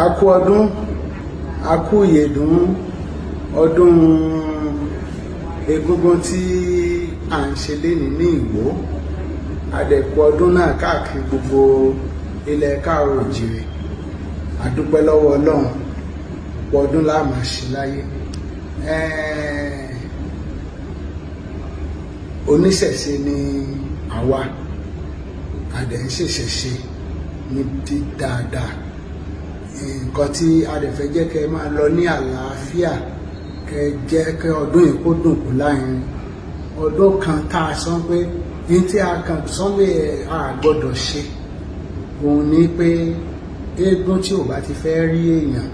A kú ọdún, a kú ìyèdún ọdún egúngún tí à ń ṣe lénìí ní Ìwó. A dẹ̀ kú ọdún náà káàkiri gbogbo ilẹ̀ káàárọ̀ òjìrè. A dúpẹ́ lọ́wọ́ Ọlọ́run, ọ̀pọ̀ ọdún la máa ṣe láyé. Oníṣẹ̀ṣe ni àwa, a dẹ̀ ń ṣèṣẹ̀ṣe ní dáadáa. Nǹkan tí a dẹ̀ fẹ́ jẹ́ kẹ́ máa lọ ní àlàáfíà, kẹ́ jẹ́ kẹ́ ọdún yìí kó dùn kó láàrin ọdún kan tá a sọ pé ní tí a kàn sọ pé a gbọ́dọ̀ ṣe òun ni pé eégún tí ò bá ti fẹ́ rí èèyàn,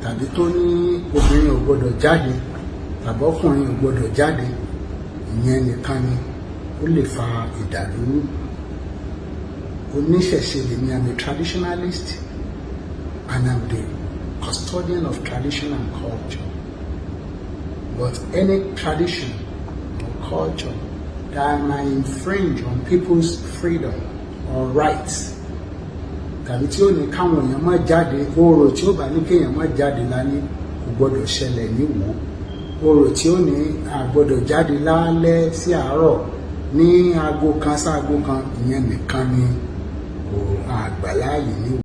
tàbí tó ní obìnrin ò gbọ́dọ̀ jáde, tàbí ọkùnrin ò gbọ́dọ̀ jáde, ìyẹn nìkan ni ó lè fa ìdàlúrú. Oníṣẹ̀ṣe lèmi. I'm a traditionalist and I'm the custodian of tradition and culture, but any tradition or culture that might infringe on people's freedom or rights, tàbí tí ó ní káwọn èèyàn má jáde, orò tí ó bá ní kéèyàn má jáde lání kò gbọdọ̀ ṣẹlẹ̀ níwò. Orò tí ó ní a gbọdọ̀ jáde lálẹ́ sí àárọ̀ ní aago 1 sáago 1, ìyẹn nìkan ni kò àgbàláàyè níwò.